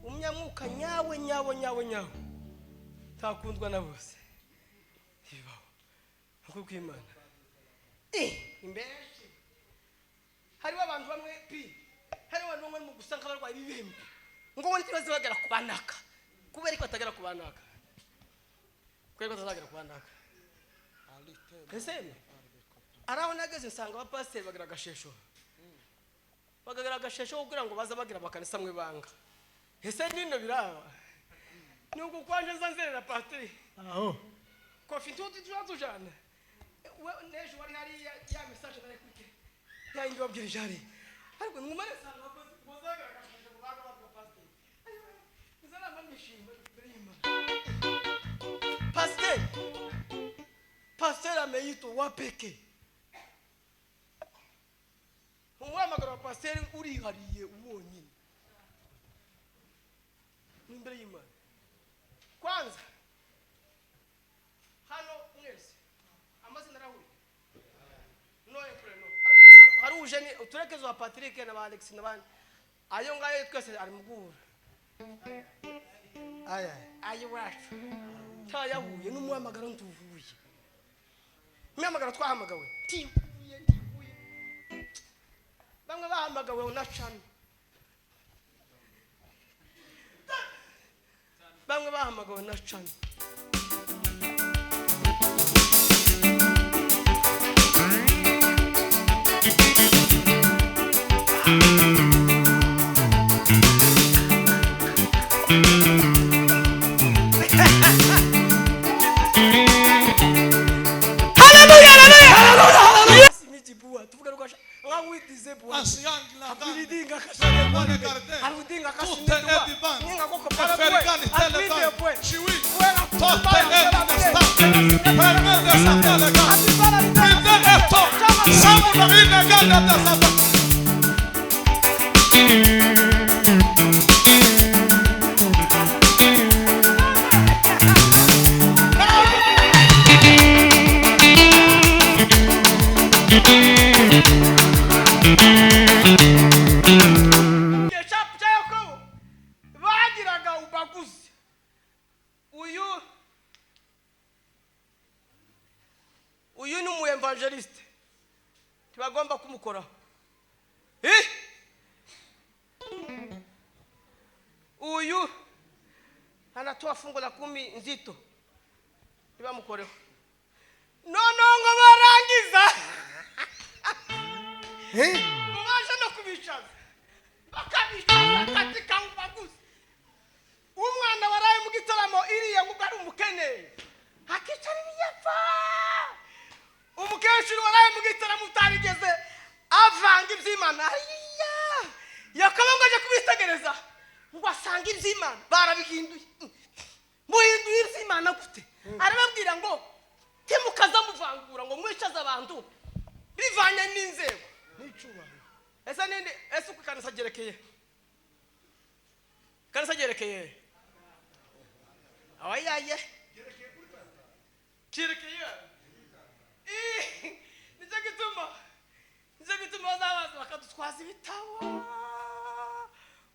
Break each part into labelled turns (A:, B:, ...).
A: Umunyamwuka nyawe nyawe nyawe nyawe ntakundwa na bose, ntibibaho kuko Imana imbeshi. Hariho abantu bamwe pi, hariho abantu bamwe mu gusa nk'abarwayi b'ibihembe, ngo ngo ntibaze bagera ku banaka. Kubera ko batagera ku banaka, kubera ko batazagera ku banaka. Ese ari aho nageze nsanga abapasiteri bagira agashesho, bakagira agashesho kugira ngo baze bagira amakanisa mu ibanga. Ese nino biraba ni uku kwanje nza nzerera pasiteri
B: Aho.
A: Kofi ntuti tuba tujana. N'ejo wari hariya, ya message nari kute ya yindi babwirije hariya, ariko mwumare nsanga bazagira agashesho ngo baga baga pasiteri. Nza namba nishima imbere y'Imana. Pasiteri, pasiteri ameitwa wa pekee. Umuhamagaro wa pasiteri urihariye wonyine ni imbere y'Imana. Kwanza hano mwese amazina arahuye, noye kure no haruje ni uturekezo wa Patrick na ba Alex n'abandi, ayo ngayo twese ari mu guhura.
B: Aya.
A: Ayo wacu ntayahuye n'umuhamagaro, ntuhuye umuhamagaro twahamagawe, ntihuye, ntihuye. Bamwe bahamagawe na cana, bamwe bahamagawe na cana. Haleluya, haleluya! Simijibua tuvuga rwasha nka widize bua. Abilidinga. Igihe cya Yakobo bagiraga ubaguzi. Uyu ni umu évangéliste, ntibagomba kumukoraho. Eh? Uyu anatoa fungu la kumi nzito, ntibamukoreho. Noneho ngo barangiza ngo baje no kubicaza, bakabicaza katika ubaguzi. Umwana waraye mu gitaramo iriya ngo ari umukene akicara iriya, umukecuru waraye mu gitaramo utarigeze avanga iby'Imana hariya. Yakobo ngo aje kubitegereza ngo asanga iby'Imana barabihinduye. Muhinduye iby'Imana gute? Arababwira ngo timukaza muvangura ngo mwicaze abantu bivanye n'inzego
B: N'icubahiro.
A: Ese ninde? Ese uko kanisa ryerekeye, kanisa ryerekeye awayaye cyerekeye. Ih, nicyo gituma bazabaza bakadutwaza ibitabo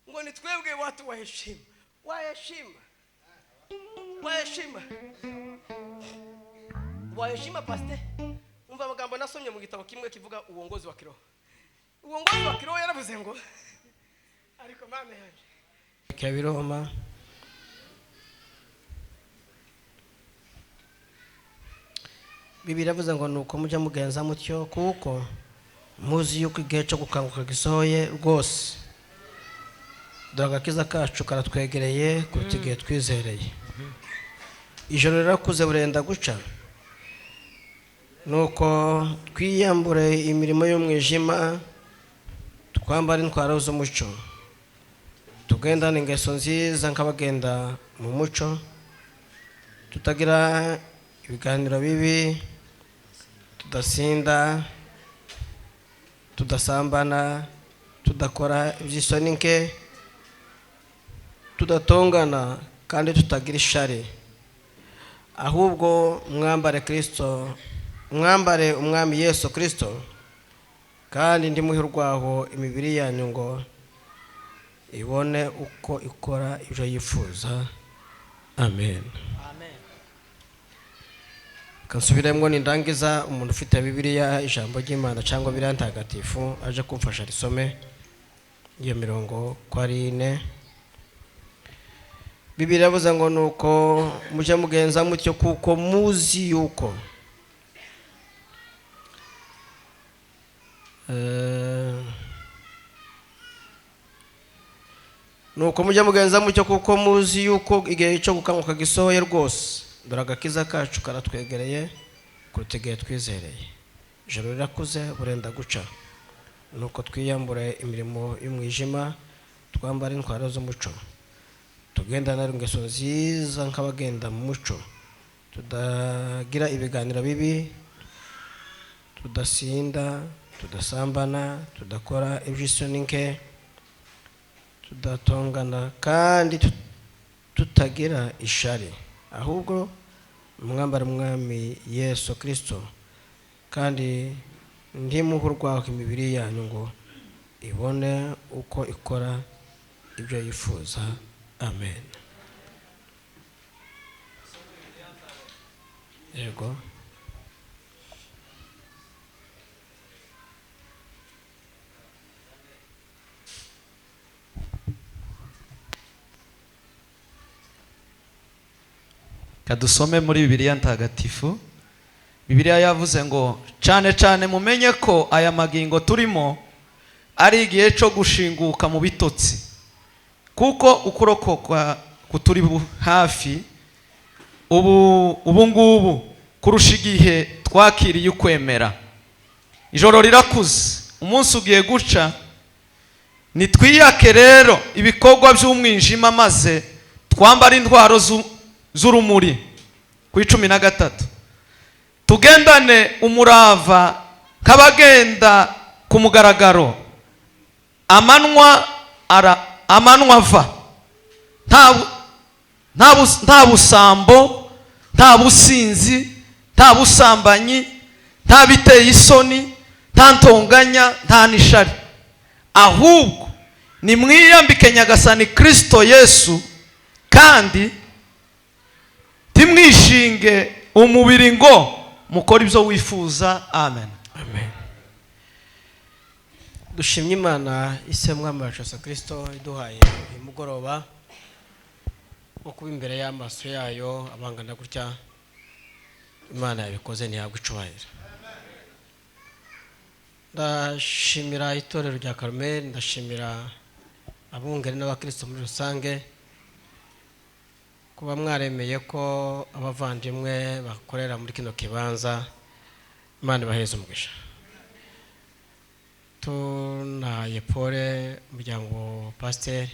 A: ngo ni twebwe watu wa heshima, wa heshima, wa heshima, wa heshima. Pastor, umva amagambo nasomye mu gitabo kimwe kivuga uongozi wa kiroho. Uongozi wa kiroho yaravuze ngo, ariko Mana yanjye. Kabiroma. Bibiri iravuze ngo nuko mujya mugenza mutyo, kuko muzi yuko igihe cyo gukanguka gisohoye rwose. Dore agakiza kacu karatwegereye kuruta igihe twizereye. Ijoro rirakuze, burenda guca. Nuko twiyambure imirimo y'umwijima, twambare intwaro z'umuco, tugendane ingeso nziza nk'abagenda mu muco, tutagira ibiganiro bibi, tudasinda, tudasambana, tudakora iby'isoni nke, tudatongana. Kandi tutagira ishari, ahubwo mwambare Kirisito, mwambare Umwami Yesu Kirisito, kandi ntimuhe urwaho imibiri yanyu ngo ibone uko ikora ibyo yifuza. Amen. Kansubiremo nindangiza. Umuntu ufite Bibiliya, ijambo ry'Imana cyangwa Bibiliya Ntagatifu, aje kumfasha risome iyo mirongo ko ari ine. Bibiliya yavuze ngo: "Nuko mujye mugenza mutyo, kuko muzi yuko nuko mujye mugenza mutyo, kuko muzi yuko igihe cyo gukanguka gisohoye rwose. Dore agakiza kacu karatwegereye kuruta igihe twizereye. Ijoro rirakuze, burenda guca. Nuko twiyambure imirimo y'umwijima, twambare intwaro z'umuco. Tugendane ingeso nziza nk'abagenda mu muco, tudagira ibiganiro bibi, tudasinda, tudasambana, tudakora iby'isoni nke, tudatongana, kandi tutagira ishari. Ahubwo mwambare Umwami Yesu Kirisito, kandi ntimuhe urwaho imibiri yanyu ngo ibone uko ikora ibyo yifuza." Amen. Yego.
B: Kadusome muri Bibiliya Ntagatifu. Bibiliya yavuze ngo: "Cyane cyane mumenye ko aya magingo turimo ari igihe cyo gushinguka mu bitotsi, kuko ukurokoka kuturi hafi ubu ngubu kurusha igihe twakiriye ukwemera. Ijoro rirakuze, umunsi ugiye guca. Nitwiyake rero ibikorwa by'umwijima, maze twambare intwaro z'urumuri." Ku 13: "Tugendane umurava nk'abagenda ku mugaragaro, amanwa ava, nta busambo, nta businzi, nta busambanyi, nta biteye isoni, nta ntonganya, nta n'ishari. Ahubwo nimwiyambike Nyagasani Kirisito Yesu, kandi timwishinge umubiri ngo mukore ibyo wifuza." Amen.
A: Amen. Dushimye Imana, ise Mwami wacu Yesu Kirisito, iduhaye uyu mugoroba wo kuba imbere y'amaso yayo abangana gutya. Imana yabikoze ntihabwa icubahiro. Ndashimira itorero rya Karumeli, ndashimira abungeri n'abakristo muri rusange kuba mwaremeye ko abavandimwe bakorera muri kino kibanza. Imana ibaheze umugisha. Tunaye pole umuryango pasiteri,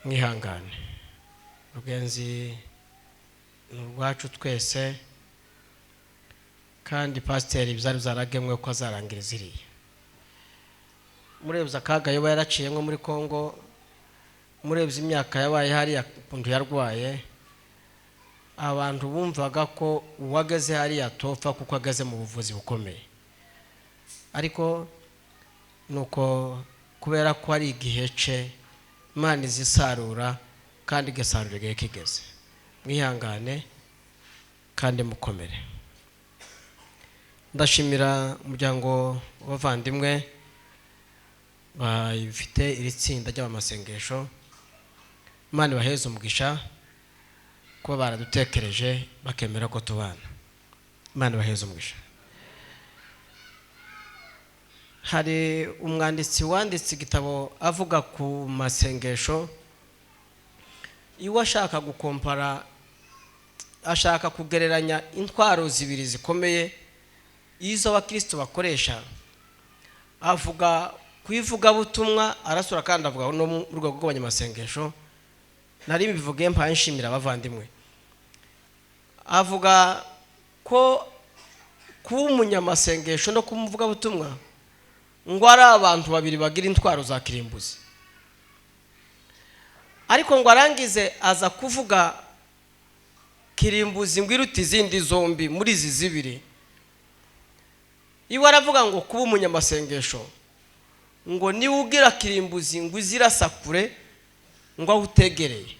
A: mwihangane. Rugenzi ni urwacu twese, kandi pasiteri byari byaragemwe ko azarangiriza iriya. Murebye akaga yoba yaraciyemo muri Kongo, murebye imyaka yabaye hariya, ukuntu yarwaye, abantu bumvaga ko uwageze hariya atopfa kuko ageze mu buvuzi bukomeye. Ariko nuko kubera ko ari igihe ce, Imana izisarura kandi igasarura igihe kigeze. Mwihangane kandi mukomere. Ndashimira umuryango w'abavandimwe bafite iri tsinda ry'abamasengesho. Imana ibaheze umugisha kuba baradutekereje bakemera ko tubana. Imana ibaheze umugisha. Hari umwanditsi wanditse igitabo avuga ku masengesho. Iwe ashaka gukompara, ashaka kugereranya intwaro zibiri zikomeye izo abakristo bakoresha. Avuga ku ivugabutumwa, arasura kandi avuga no mu rwego rw'abanyamasengesho. Nari mbivuge mpaye nshimira abavandimwe. Avuga ko kuba umunyamasengesho no kuba umuvugabutumwa ngo ari abantu babiri bagira intwaro za kirimbuzi. Ariko ngo arangize, aza kuvuga kirimbuzi ngo iruta izindi zombi muri izi zibiri. Iwe aravuga ngo kuba umunyamasengesho ngo niwe ugira kirimbuzi ngo izirasa kure, ngo aho utegereye.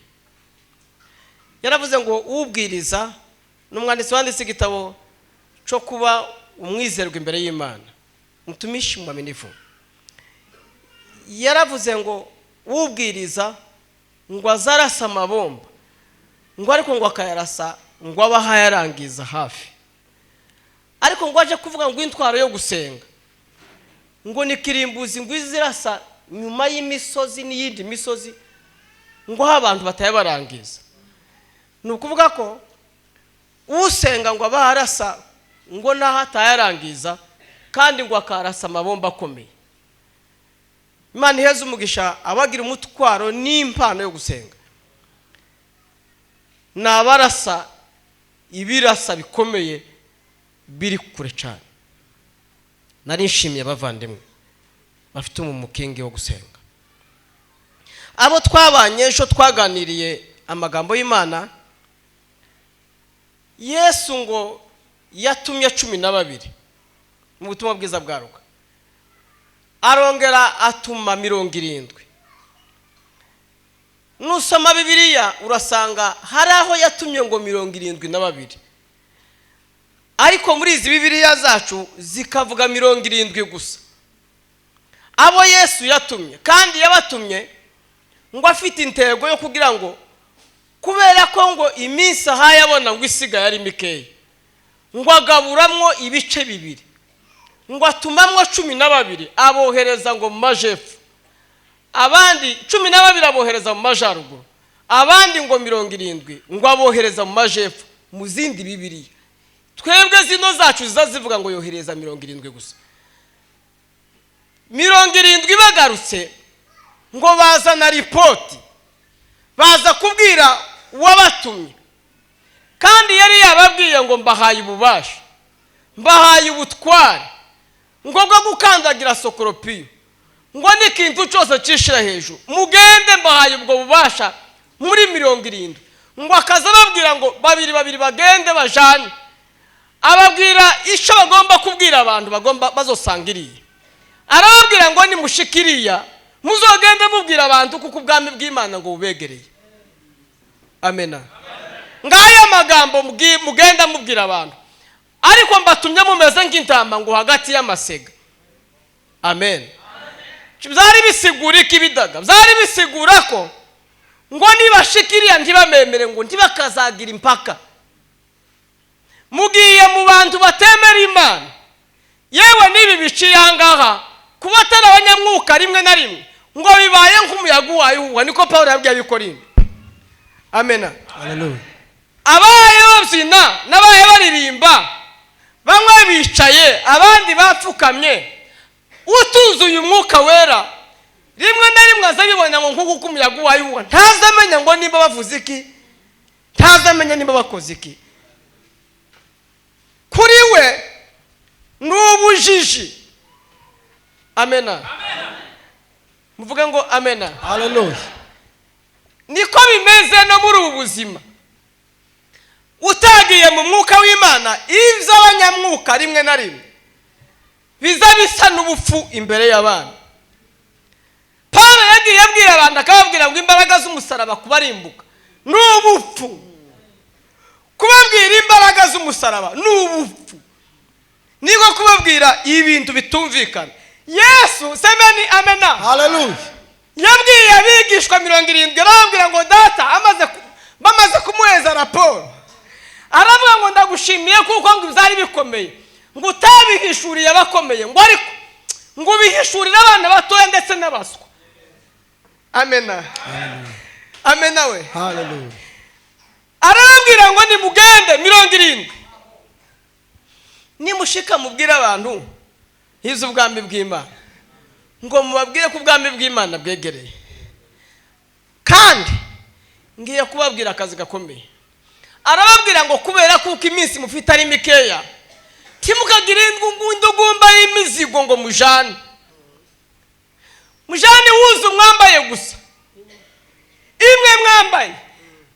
A: Yaravuze ngo ubwiriza, ni umwanditsi wanditse igitabo cyo kuba umwizerwa imbere y'Imana, Mtumishi Mwaminifu. Yaravuze ngo ubwiriza ngo azarasa amabomba, ngo ariko ngo akayarasa ngo abe ahayarangiza hafi. Ariko ngo aje kuvuga ngo intwaro yo gusenga ngo ni kirimbuzi ngo izirasa nyuma y'imisozi n'iyindi misozi, ngo aho abantu batayabarangiza. Ni ukuvuga ko usenga ngo aba arasa ngo n'aho atayarangiza, kandi ngo akarasa amabomba akomeye. Imana iheze umugisha abagira umutwaro n'impano yo gusenga, ni abarasa ibirasa bikomeye biri kure cyane. Nari nshimiye abavandimwe bafite umukingi wo gusenga, abo twabanye ejo twaganiriye amagambo y'Imana. Yesu ngo yatumye 12 mu butumwa bwiza bwa Luka, arongera atuma 70. Nusoma Bibiliya urasanga hari aho yatumye ngo 72, ariko muri izi Bibiliya zacu zikavuga 70 gusa. Abo Yesu yatumye, kandi yabatumye ngo afite intego yo kugira ngo, kubera ko ngo iminsi ahaye abona ngo isigaye ari mikeya, ngo agaburamwo ibice bibiri, ngo atumamwo 12 abohereza ngo mu majepfo, abandi 12 abohereza mu majaruguru, abandi ngo 70 ngo abohereza mu majepfo. Mu zindi Bibiliya, twebwe zino zacu ziza zivuga ngo yohereza 70 gusa. 70 bagarutse ngo bazana ripoti, baza kubwira uwabatumye, kandi yari yababwiye ngo mbahaye ububasha, mbahaye ubutware ngo bwo gukandagira sokoropiyo ngo n'ikintu cyose cyishira hejuru, mugende mbahaye ubwo bubasha muri 70. Ngo akaza ababwira ngo babiri babiri bagende bajane, ababwira icyo bagomba kubwira abantu bagomba bazosanga iriya. Arababwira ngo nimushika iriya muzogende mubwira abantu kuko ubwami bw'Imana ngo bubegereye. Amena. Ngaya magambo mugenda mubwira abantu, ariko mbatumye mumeze nk'intama ngo hagati y'amasega. Amen. Byari bisigura iki bidaga? Byari bisigura ko ngo nibashika iriya ntibamemere, ngo ntibakazagira impaka. Mugiye mu bantu batemera Imana, yewe n'ibi biciye aha ngaha, kuba atari abanyamwuka rimwe na rimwe ngo bibaye nk'umuyaga uwaye uhuha. Niko Paul yabwiye Abikorinto. Amena.
B: Haleluya.
A: Abaye babyina n'abaye baririmba, bamwe bicaye abandi bapfukamye, utuzuye Umwuka Wera rimwe na rimwe aza abibona ngo nk'uko uko umuyaga uwaye uhuha, ntazi amenya ngo nimba bavuze iki, ntazi amenya nimba bakoze iki. Kuri we ni ubujiji. Amena. Muvuge ngo amena.
B: Haleluya.
A: Niko bimeze no muri ubu buzima, utagiye mu mwuka w'Imana, iby'abanyamwuka rimwe na rimwe biza bisa n'ubupfu imbere y'abana. Paul yagiye abwira abantu, akababwira ngo imbaraga z'umusaraba kubarimbuka ni ubupfu. Kubabwira imbaraga z'umusaraba ni ubupfu, niko kubabwira ibintu bitumvikana. Yesu, semeni amena.
B: Haleluya.
A: Yabwiye abigishwa 70, arababwira ngo Data bamaze kumuheza raporo, aravuga ngo ndagushimiye kuko ngo byari bikomeye ngo utabihishuriye abakomeye, ngo ariko ngo ubihishurire abana batoya ndetse n'abaswa. Amena, amena we.
B: Haleluya.
A: Arababwira ngo nimugende 70, nimushika mubwire abantu hize ubwami bw'Imana, ngo mubabwire ko ubwami bw'Imana bwegereye, kandi ngiye kubabwira akazi gakomeye. Arababwira ngo kubera kuko iminsi mufite ari mikeya, ntimukagire indugumba y'imizigo, ngo mujane mujane wuzu mwambaye gusa. Imwe mwambaye.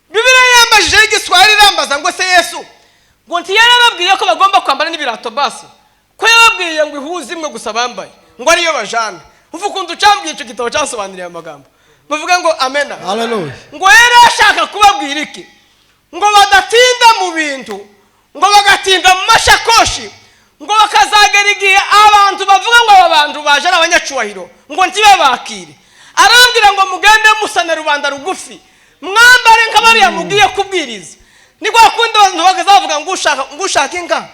A: Bibiliya yambajije y'igiswahili, irambaza ngo: "Se Yesu ngo ntiyarababwiye ko bagomba kwambara n'ibirato? Basi ko yababwiye ngo ihuze imwe gusa bambaye, ngo ariyo bajana?" Uva ukuntu ucambwiye, icyo gitabo cyasobanuriye amagambo. Bavuga ngo amena.
B: Hallelujah.
A: Ngo yari ashaka kubabwira iki? Ngo badatinda mu bintu, ngo bagatinda mu mashakoshi, ngo bakazagera igihe abantu bavuga ngo aba bantu baje ari abanyacyubahiro, ngo ntibabakire. Arababwira ngo mugende musa na rubanda rugufi, mwambare nk'abariya mugiye kubwiriza. Ni kwa kundi abantu bakazavuga ngo ushaka inka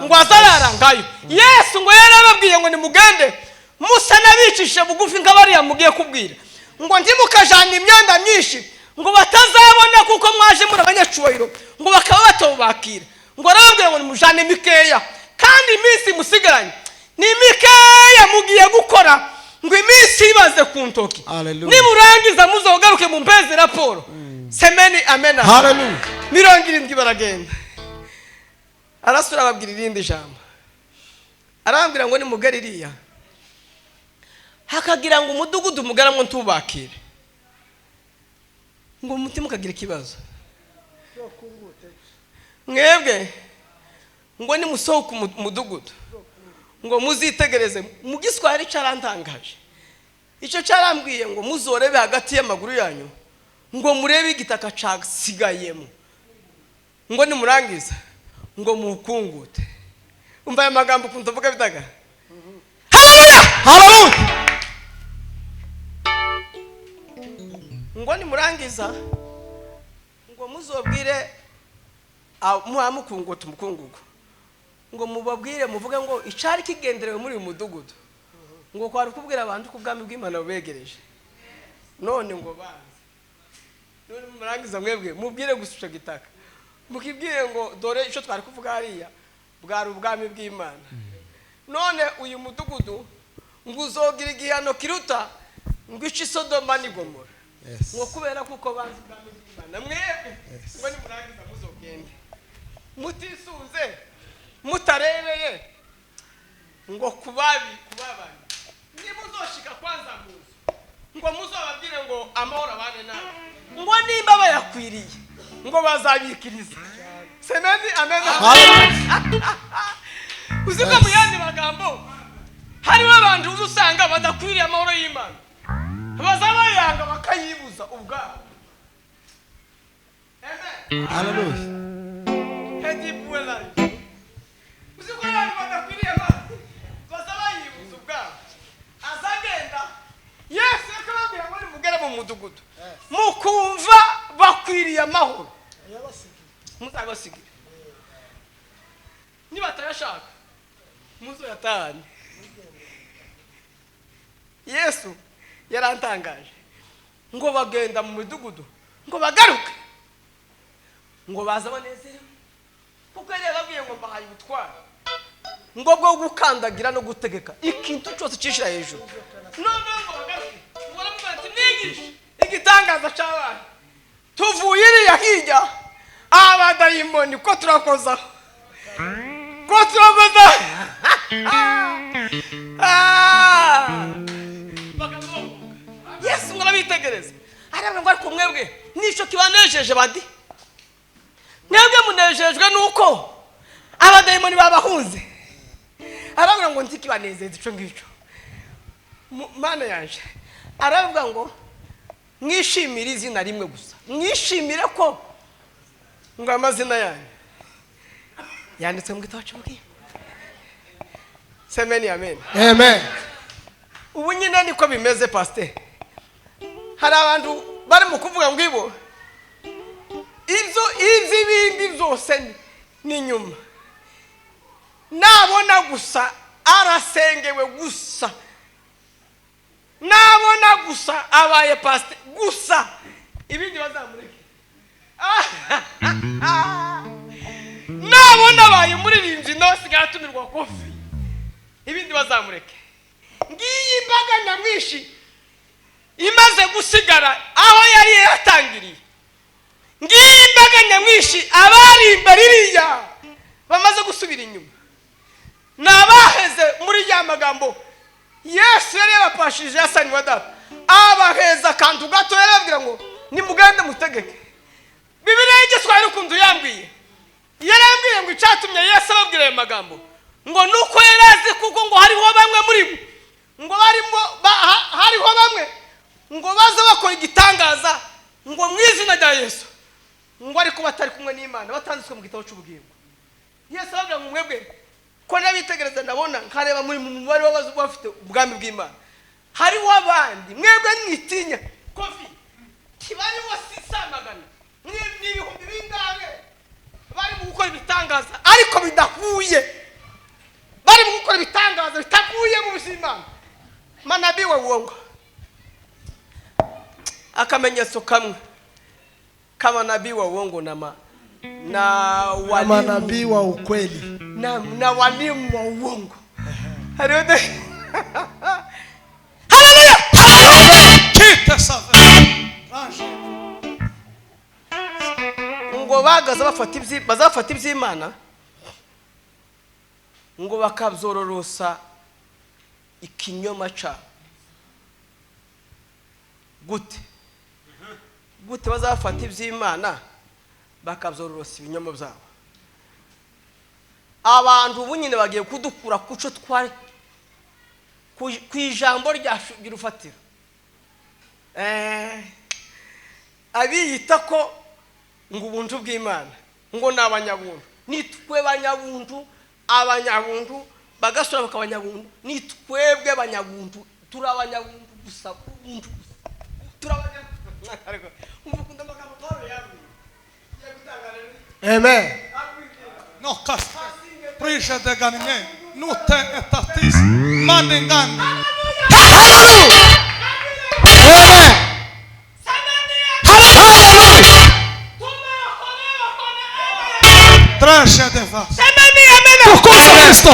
A: ngo azarara ngayo. Yesu ngo yari ababwiye ngo nimugende musa n'abicishije bugufi nk'abariya mugiye kubwira, ngo ntimukajane imyenda myinshi, ngo batazabona kuko mwaje muri abanyacyubahiro, ngo bakaba batobakira. Ngo arababwira ngo nimujane mikeya, kandi iminsi musigaranye ni mikeya, mugiye gukora ngo iminsi ibaze ku ntoki.
B: Hallelujah.
A: Nimurangiza muzogaruke mumpeze raporo. Semeni amena.
B: Hallelujah.
A: 70 baragenda. Arasura, ababwira irindi jambo, arababwira ngo nimugere iriya, hakagira ngo umudugudu mugaramo ntubakire, ngo umutima ukagira ikibazo mwebwe, ngo nimusohoke umudugudu, ngo muzitegereze. Mu giswahili cyarantangaje, icyo cyarambwiye ngo muzorebe hagati y'amaguru yanyu, ngo murebe igitaka cyasigayemo, ngo nimurangiza ngo muhukungute. Umva aya magambo ukuntu avuga bitaga. Haleluya!
B: Hallelujah.
A: Ngo nimurangiza ngo muzobwire muhamukunguta umukungugu, ngo mubabwire muvuge ngo icyari kigenderewe muri uyu mudugudu ngo kwari kubwira abantu ko ubwami bw'Imana bubegereje. None ngo banze, none murangiza mwebwe mubwire gusa icyo gitaka, mukibwire ngo dore icyo twari kuvuga hariya bwari ubwami bw'Imana. None uyu mudugudu ngo uzogira igihano kiruta ngo ice Isodoma n'i Gomora, ngo kubera kuko banze ubwami bw'Imana. Mwebwe ngo nimurangiza muzogende mutisuze, mutarebeye ngo kubabi kubabana. Nimuzoshika kwanza mu nzu, ngo muzobabwire ngo amahoro abane nawe. Ngo nimba bayakwiriye, ngo bazabikiriza. Semeni amena. Uzi ko mu yandi magambo hariho abantu uzi usanga badakwiriye amahoro y'Imana, baza bayanga bakayibuza ubwabo. Amen.
B: Hallelujah.
A: Hedibuela. Uzi ko abantu badakwiriye amahoro baza bayibuza ubwabo. Azagenda, Yesu akababwira ngo nimugere mu mudugudu mukumva bakwiriye amahoro, muzabasigire. Nibatayashaka, muzoyatahane. Yesu yarantangaje. Ngo bagenda mu midugudu, ngo bagaruke, ngo baza banezerewe, kuko yari yababwiye ngo mbahaye ubutware ngo bwo gukandagira no gutegeka ikintu cyose cyishira hejuru. Noneho ngo bagaruke, ngo baramubwira ati: "Mwigishe, igitangaza cyabaye, tuvuye iriya hirya, abadayimoni ko turakozaho, ko turakoza." Ah! Bakamuvuga. Yesu ngo arabitegereza, arabwira ngo: "Ariko mwebwe nicyo kibanejeje badi? Mwebwe munejejwe nuko abadayimoni babahunze?" Arabwira ngo ntikibanezeza ico ngicyo. Mana yanje, aravuga ngo mwishimire izina rimwe gusa, mwishimire ko ngo amazina yanyu yanditse mu gitabo cy'ubugingo. Semeni amen.
B: Amen.
A: Ubu nyine niko bimeze, pasiteri. Hari abantu bari mu kuvuga ngo ibo ibyo iby'ibindi byose ni nyuma, nabona gusa arasengewe gusa, nabona gusa abaye pasiteri gusa, ibindi bazamureke. Nabona abaye umuririmbyi nawe asigaye atumirwa kofi, ibindi bazamureke. Ngiyi imbaga nyamwinshi imaze gusigara aho yari yatangiriye. Ngiyi imbaga nyamwinshi, abari imbere iriya bamaze gusubira inyuma ni abaheze muri ya magambo Yesu yari yabapashije yasaniwe data, abaheza akantu gato. Yarababwira ngo Nimugende mutegeke. Bibiliya y'Igiswahili ukuntu yambwiye, yarambwiye ngo icyatumye Yesu ababwira ayo magambo ngo nuko yari azi kuko ngo hariho bamwe muri bo ngo barimo hariho bamwe ngo baza bakora igitangaza ngo mu izina rya Yesu, ngo ariko batari kumwe n'Imana, batanditswe mu gitabo cy'ubugingo. Yesu ababwira ngo mwebwe ko n'abitegereza ndabona nkareba muri mu mubare w'abaza bafite ubwami bw'Imana, hariho abandi mwebwe mwitinya kofi ntibariho sisamagana ni ibihumbi bingahe bari mu gukora ibitangaza ariko bidahuye, bari mu gukora ibitangaza bitavuye mu buzima. Manabii wa uongo, akamenyetso kamwe k'abanabii wa uongo na walimu,
C: manabii wa ukweli
A: na walimu wa uongo. Hariho Haleluya!
D: Qui te savait?
A: Ngo bagaza bafata bazafata iby'Imana ngo bakabyororosa ikinyoma cyabo. Gute gute bazafata iby'Imana bakabyororosa ibinyoma byabo? Abantu ubu nyine bagiye kudukura kuco twari ku ijambo ry'urufatiro. Abiyita ko ngo ubuntu bw'Imana ngo ni abanyabuntu, ni twe banyabuntu, abanyabuntu bagasura bakabanyabuntu, ni twebwe banyabuntu, turi abanyabuntu gusa, ubuntu gusa, turi abanyabuntu. Ariko umva ukunda amagambo Pawulo yabwiye. Ngiye gutanga rero.
C: Amen.
D: No kast. Prisha de ganime. Nute etatis. Madingan.
C: Amen. Hallelujah.
D: Trasha de vas.
A: Semeni amena.
B: Tukuza Kristo.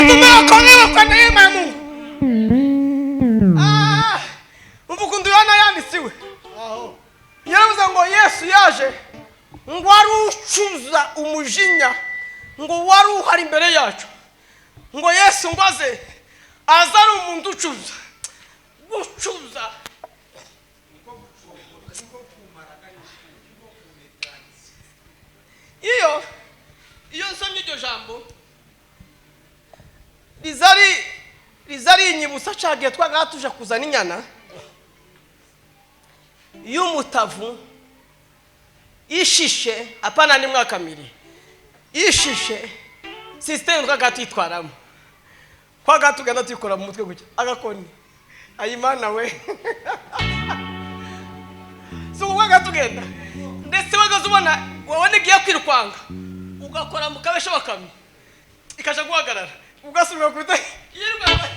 A: Tumeokolewa kwa neema ya Mungu. Ah, umva ukuntu Yohana yanditse iwe. Yaravuze ngo Yesu yaje ngo wari ucuza umujinya, ngo wari uhari imbere yacu, ngo Yesu ngo aze aza ari umuntu ucuza gucuza. Iyo nsomye iryo jambo rizari inyibutsa cagiye twagaha tuja kuzana inyana y'umutavu ishishe, apana ni mwaka miri ishishe, system twagaha tuyitwaramo, twagaha tugenda tuyikora mu mutwe gutya agakoni ayimana we si ubu tugenda ndetse wagaze ubona wabona igiye kwirukwanga ugakora mu kabesho bakamye ikaja guhagarara ugasubira ku bita yirukanka.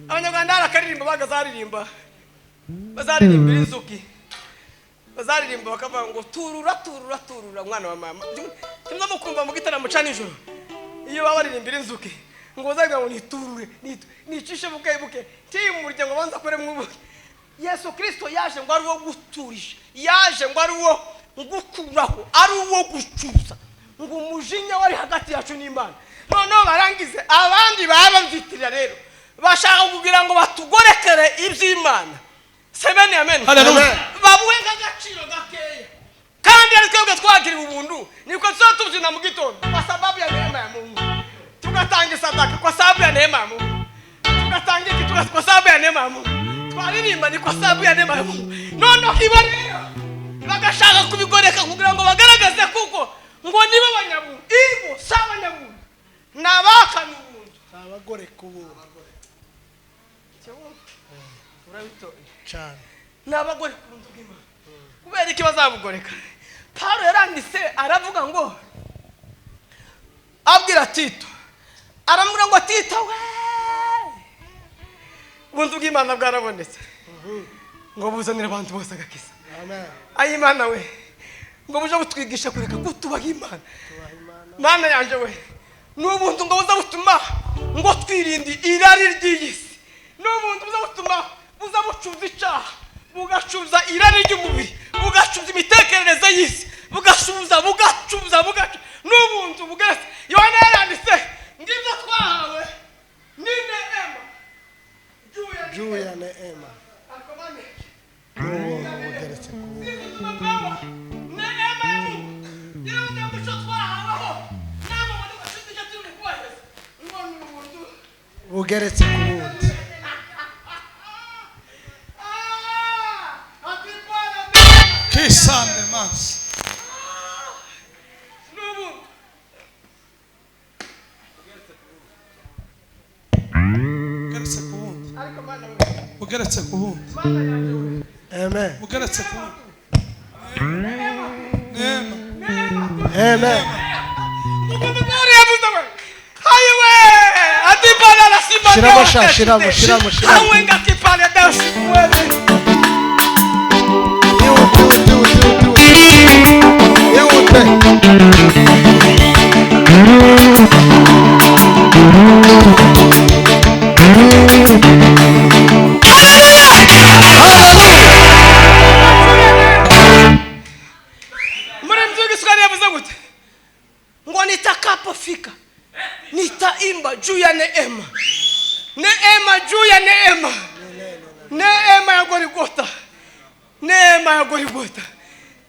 A: Abanyarwanda hari akaririmbo bagazaririmba, bazaririmbira inzuki, bazaririmba bakavuga ngo turura turura turura mwana wa mama. Kimwe mukumva mu gitaramo ca nijoro iyo baba baririmbira inzuki ngo bazavuga ngo niturure nicishe buke buke ntiyimurye ngo banza kore mwubuke. Yesu Kristo yaje ngo ari uwo guturisha, yaje ngo ari uwo gukuraho, ari uwo gucuza ngo umujinya wari hagati yacu n'Imana. Noneho barangize abandi baba babyitirira rero bashaka kugira ngo batugorekere iby'Imana. Semeni amen.
D: Hallelujah.
A: Babuhe nk'agaciro gakeya kandi ari twebwe twagiriwe ubuntu, niko tuba tubyina mu gitondo kwa sababu ya neema ya Mungu, tugatanga sadaka kwa sababu ya neema ya Mungu, tugatanga iki kwa sababu ya neema ya Mungu, twaririmba ni kwa sababu ya neema ya Mungu. Noneho ibo rero bagashaka kubigoreka kugira ngo bagaragaze kuko ngo nibo banyabuntu, ibo si abanyabuntu, ni abakana ubuntu,
C: abagoreka ubuntu
A: urabitoye
C: cyane,
A: ni abagoreka ubuntu bw'Imana. Kubera iki bazabugoreka? Paulo yaranditse aravuga ngo abwira Tito, aramubwira ngo Tito we, ubuntu bw'Imana bwarabonetse ngo buzanire abantu bose agakiza.
C: Amen.
A: Ayimana we, ngo buje butwigisha kureka kutubaha Imana. Mana yanje we, ni ubuntu ngo buza butuma ngo twirinde irari ry'iyi si, ni ubuntu buza butuma buza bucuza icyaha, bugacuza irari ry'umubiri, bugacuza imitekerereze y'isi, bugacuza bugacuza bugacuza. Ni ubuntu bugeze. Yohana yaranditse ngo ibyo twahawe ni neema,
C: Juu ya neema. N'ubuntu bugeretse ku buntu.
A: Neema ya Mungu yaravuze ngo icyo twahaweho namwe ngo niko icyo turi mu kubaheza ngo ni ubuntu
C: Bugeretse ku bundi.
A: Ah, ati Bwana neema
D: Kisande mas.
A: ni ubuntu.
D: Ugeretse ku wundi.
A: Ariko Mana we,
D: Ugeretse ku wundi.
A: Mana yanjye we,
C: Amen.
D: Ugeretse ku wundi. Neema.
C: Amen.
A: Umukombe yavuze we hayiwe ati Bwana anasimama.
C: Shiramo sha, shiramo, shiramo, shiramo.
A: Hawe ngakipale dasi wewe.
C: Ihute, ihute, ihute, ihute. Ihute.
A: Muri mzungu yavuze gute ngo nitakapofika nitaimba juu ya neema, neema juu ya neema, neema ya Goligota, neema ya Goligota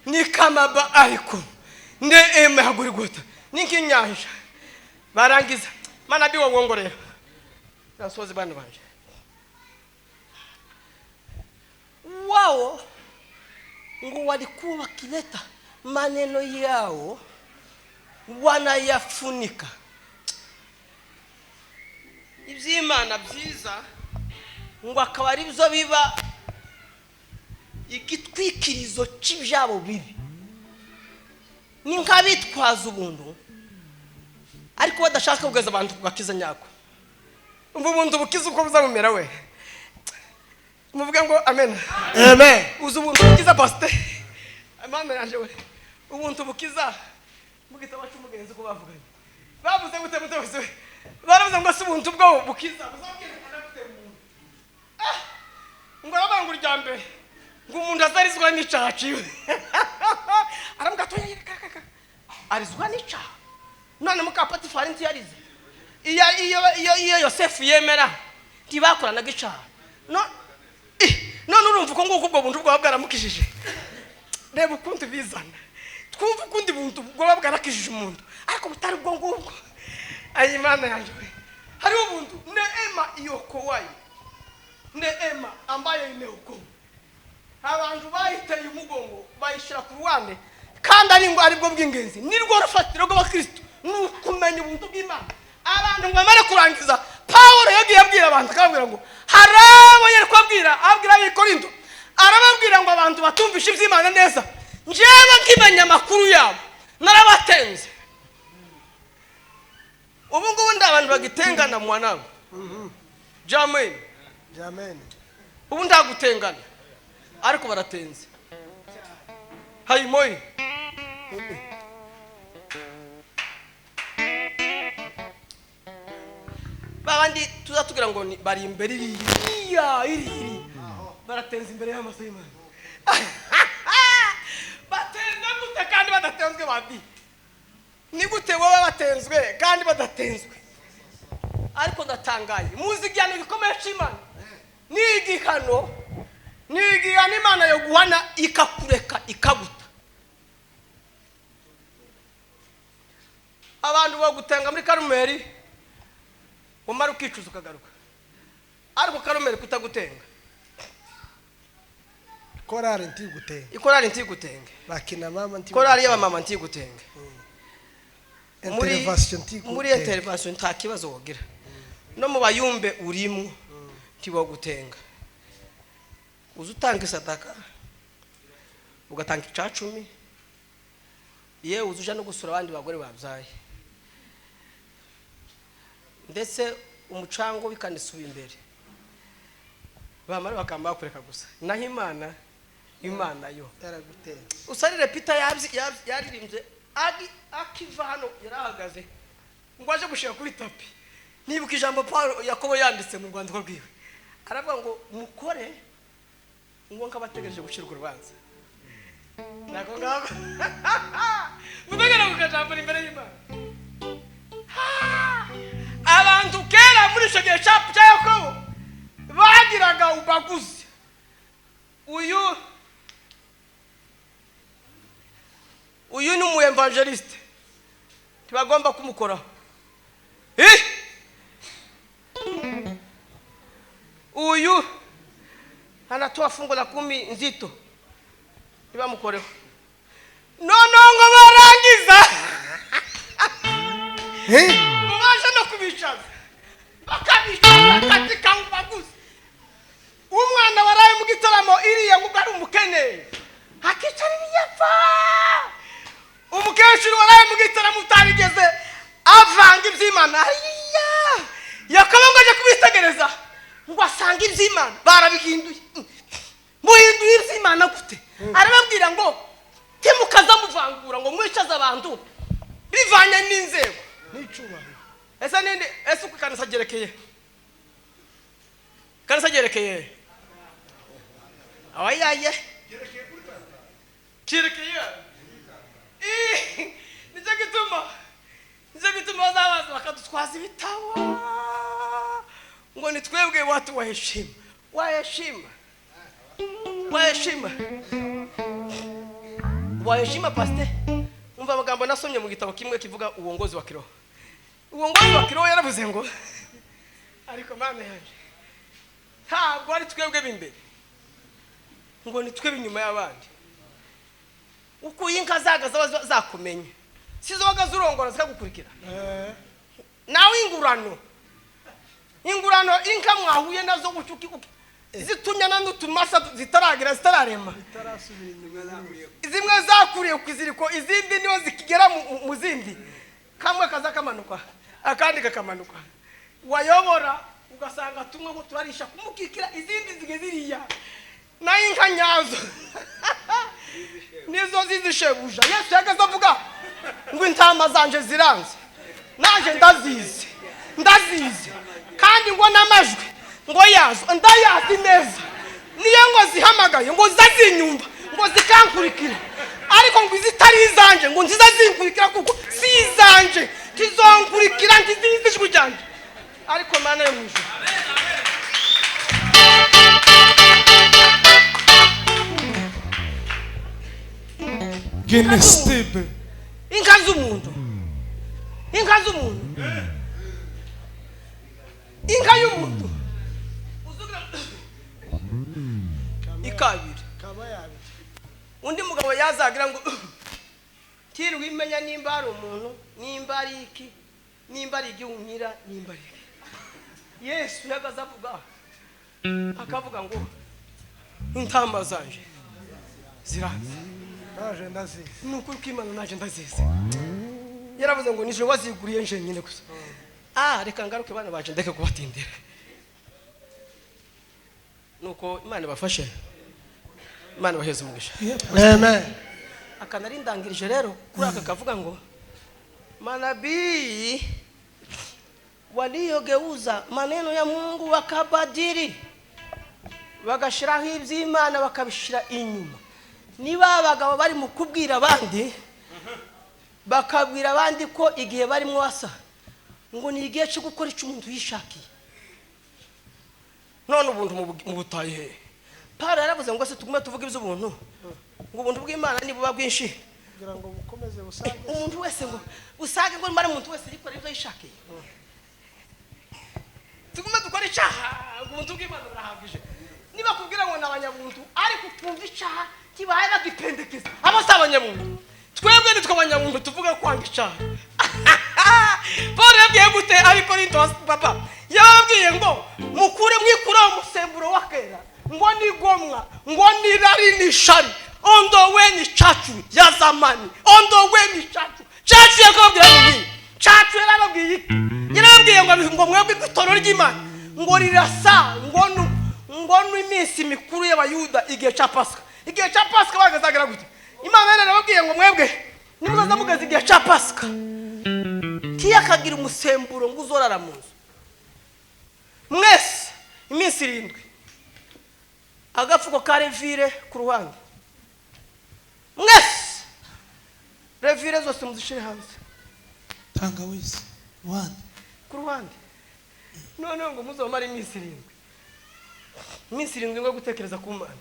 A: ni kama bahari kuu, neema ya Goligota ni nk'inyanja. Barangiza manabii wa uongo rero nasoze bana banje wao ngo walikuwa wakileta maneno yao wanayafunika. Iby'Imana byiza ngo akaba ari byo biba igitwikirizo cy'ibyabo bibi. Ni nk'abitwaza ubuntu ariko badashaka kugeza abantu ku gakiza nyako. Umva ubuntu bukiza uko buzamumera we. Muvuge ngo amen.
C: Amen.
A: Uzi ubuntu bukiza pasite Imana yanjye we, ubuntu bukiza mu gitabo cy'umugenzi ko bavuganye bavuze gute mutose we, baravuze ngo si ubuntu bwo bukiza buzabwerekana gute umuntu. Ah, ngo aravuga ngo irya mbere ngo umuntu azarizwa n'icaha ciwe. Aravuga ati oya, reka, reka, reka. Arizwa n'icaha none muka Potifari ntiyarize. Iyo iyo iyo iyo Yosefu yemera ntibakoranaga icaha. No, none urumva uko nguko ubwo buntu bwaba bwaramukijije. Reba ukundi bizana twumva ukundi buntu bwaba bwarakijije umuntu ariko butari ubwo ngubwo. Ayi Imana yanjye we, hariho ubuntu neema iokoayo, neema ambayo imeokoa. Abantu bayiteye umugongo bayishyira ku ruhande kandi ari ngo aribwo bw'ingenzi, nirwo rufatiro rw'abakristo, ni ukumenya ubuntu bw'Imana. Abantu ngo bamare kurangiza, Pawulo yagiye abwira abantu akababwira ngo hari abo yari kubabwira, abwira ab'i Korinto arababwira ngo abantu batumvishe iby'Imana neza, njyewe nkimenya amakuru yabo narabatenze. Ubu ngubu ndi abantu bagitengana mwanangu. Jameni.
C: Jameni.
A: Ubu ndagutengana ariko baratenze. Hayimoyi. Babandi tuzatubwira ngo bari imbere iriya iri baratenze imbere y'amaso y'Imana. Batenze gute kandi badatenzwe babi? Ni gute wowe batenzwe kandi badatenzwe? Ariko ndatangaye, muzi igihano gikomeye cy'Imana ni igihano, ni igihano Imana yo guhana ikakureka ikaguta. Abantu bagutenga muri Karumeli umara ukicuza ukagaruka, ariko Karumeli kutagutenga,
C: Korali ntigutenga,
A: ikorali ntigutenga,
C: bakina mama ntigutenga,
A: korali y'abamama ntigutenga,
C: intervention ntigutenga,
A: muri intervention nta kibazo wogira, no mu bayumbe urimo ntibagutenga. Uza utanga isadaka ugatanga icacumi, yewe uza uja no gusura abandi bagore babyaye, ndetse umucango w'ikanisa imbere bamara bakamba bakureka gusa. Naho Imana, Imana yo
C: yaragutenze.
A: Usarire Peter yaririmbye akiva hano yarahagaze ngo aje gushira kuri tapi. Nibuka ijambo Paul Yakobo yanditse mu rwandiko rwiwe, aravuga ngo mukore ngo nkabategereje gucirwa urubanza. Nako ngako mutegere kukajambo imbere y'Imana. Abantu kera muri icyo gihe cya Yakobo Bagiraga ubaguzi. Uyu ni umu évangéliste, ntibagomba kumukoraho. Eh? Uyu anatoa fungu la kumi nzito, ntibamukoreho. Noneho ngo barangiza, ngo baje no kubicaza, bakabicaza katika ubaguzi. Umwana waraye mu gitaramo iriya, ngo ubwo ari umukene, akicara iriya. Umukecuru waraye mu gitaramo utarigeze avanga iby'Imana hariya, yakaba ngo ajya kubitegereza, ngo asange iby'Imana barabihinduye. Muhinduye iby'Imana gute? Arababwira ngo timukaza muvangura, ngo mwicaze abantu bivanye n'inzego
C: N'icubahiro.
A: Ese ninde? Ese uko ikanisa ryerekeye, kanisa ryerekeye abayaye cyerekeye. Ih, nicyo gituma bazabaza bakadutwaza ibitabo ngo ni twebwe watu wa heshima, wa heshima, wa heshima, wa heshima. Pastor, umva amagambo nasomye mu gitabo kimwe kivuga uongozi wa kiroho. Uongozi wa kiroho yaravuze ngo: "Ariko Mana yanjye, ntabwo ari twebwe b'imbere, ngo ni twebwe inyuma y'abandi." Uko inka zaga zaba zakumenye, si zoga zurongora zikagukurikira? Nawe ingurano inka mwahuye nazo gutyo, zitunyana n'utumasa zitaragira, zitararema.
C: Itarasubira inyuma.
A: Zimwe zakuriye ku iziriko, izindi niyo zikigera mu zindi, kamwe kaza kamanuka, akandi kakamanuka, wayobora ugasanga tumwe ngo turarisha kumukikira, izindi zige ziriya. Nayo inka nyazo nizo zizishebuja. Yesu yageze avuga ngo: "Intama zanje ziranze, naje ndazizi, ndazizi, kandi ngo n'amajwi ngo yazo ndayazi neza. Niyo ngo zihamagaye ngo zinyumva, ngo zikankurikira. Ariko ngo izitari izanje ngo nziza zinkurikira, kuko si izanje, tizonkurikira, ntizizi ijwi ryanjye." Ariko Mana yo mu ijuru!
D: Guinness Tibe.
A: Inka z'umuntu, inka z'umuntu, inka y'umuntu ikabiri.
C: Kaba yabiri.
A: Undi mugabo yazagira ngo tirirwa imenya nimba ari umuntu, nimba ari iki, nimba ari igihunyira, nimba ari iki. Yesu yagaze avuga, akavuga ngo: "Intama zanje ziranze."
C: Naje ndazizi.
A: Ni ukuri kw'Imana, naje ndazizi. Yaravuze ngo nije waziguriye nje nyine gusa. Ah, reka ngaruke, bana baje, ndeke kubatindira. Nuko Imana ibafashe, Imana ibaheze umugisha.
C: Amen.
A: Akanari ndangirije rero kuri aka kavuga ngo manabii waliogeuza maneno ya Mungu wakabadili, bagashiraho iby'Imana, bakabishira inyuma. Niba abagabo bari mu kubwira abandi, bakabwira abandi ko igihe barimo wasa ngo ni igihe cyo gukora icyo umuntu yishakiye, none ubuntu mu butayu hehe? Pawulo yaravuze ngo: "Se tugume tuvuge iby'ubuntu, ngo ubuntu bw'Imana nibuba bwinshi
C: Kugira ngo bukomeze busage.
A: umuntu wese ngo usage, ngo nimara umuntu wese yikora ibyo yishakiye, tugume dukore icyaha, ngo ubuntu bw'Imana burahagije." Niba kubwira ngo ni abanyabuntu, ariko ukumva icyaha kibaye bagipendekeza, abo si abanyabuntu. Twebwe nitwe abanyabuntu, tuvuga kwanga icyaha. Paul yabwiye gute Abikorinto? Papa yababwiye ngo mukure, mwikureho umusemburo wa kera, ngo nigomwa, ngo nirari, nishari. Ondoweni chachu ya zamani, ondoweni chachu. Chachu yakababwira ni chachu. Yarababwiye iki? Yarababwiye ngo mwebwe itorero ry'Imana ngo rirasa ngo nu ngo n'iminsi mikuru y'Abayuda, igihe cya Pasika. Igihe cya Pasika bagazagira gute? Imana yarababwiye ngo: "Mwebwe nimuzaza mugeze igihe cya Pasika, kiyakagira umusemburo ngo uzorara mu nzu mwese iminsi 7, agafuko ka levure ku ruhande, mwese levure zose muzishyire hanze."
D: Tangawizi ruhande.
A: Ku ruhande. Noneho ngo muzomare iminsi 7. Iminsi 7 ngo gutekereza ku Mana,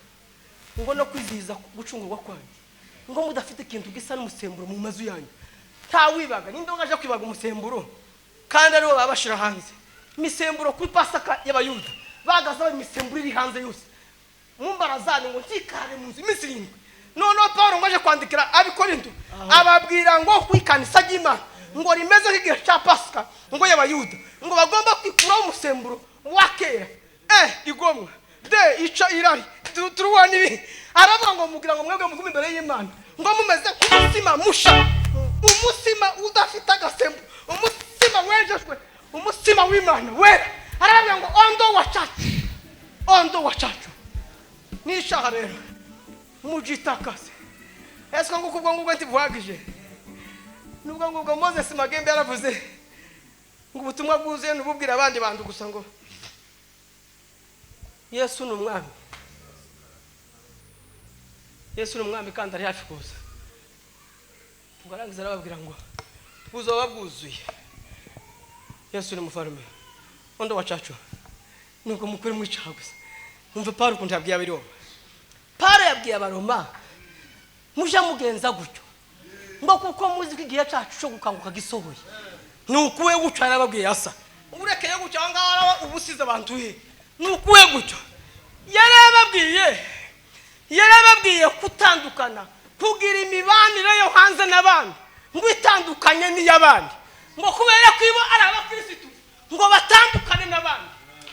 A: ngo no kwizihiza gucungurwa kwanyu, ngo mudafite ikintu gisa n'umusemburo mu mazu yanyu. Ntawibaga, ninde waje kwibaga umusemburo kandi aribo baba bashira hanze imisemburo kuri Pasaka y'Abayuda? Bagaza imisemburo iri hanze yose mumbarazane ngo ntikare mu nzu iminsi 7. Noneho Pawulo ngo aje kwandikira Abikorinto, ababwira ngo ku ikanisa ry'Imana ngo rimeze nk'igihe cya Pasika ngo y'Abayuda, ngo bagomba kwikuraho umusemburo wa kera, igomwa de ica irari turuwa n'ibi. Aravuga ngo mugira ngo mwebwe mugume imbere y'Imana ngo mumeze nk'umutsima musha, umutsima udafite agasembu, umutsima wejejwe, umutsima w'Imana wera. Aravuga ngo ondo wa cacu, ondo wa cacu nishaha rero mujitakase. Ese ngo kubwo ngubwo ntibuhagije? Nubwo ngubwo Moses Magembe yaravuze ngo ubutumwa bwuzuye nububwira abandi bantu gusa ngo Yesu ni umwami, Yesu ni umwami kandi ari hafi kuza. Ngo arangiza arababwira ngo buzoba bwuzuye, Yesu ni mufarume ondo wacacu. Nuko mukuri mwicaha gusa. Umva Paulo ukuntu yabwiye Abaroma. Paulo yabwiye Abaroma, muje mugenza gutyo ngo kuko muzi ko igihe cyacu cyo gukanguka gisohoye. Nukuwe guca yarababwiye asa urekeye guca aho ngaho ubusize abantu he. Nukuwe gutyo yarababwiye kutandukana, kugira imibanire yo hanze n'abandi ngo itandukanye n'iy'abandi, ngo kubera ko ibo ari abakirisitu ngo batandukane n'abandi.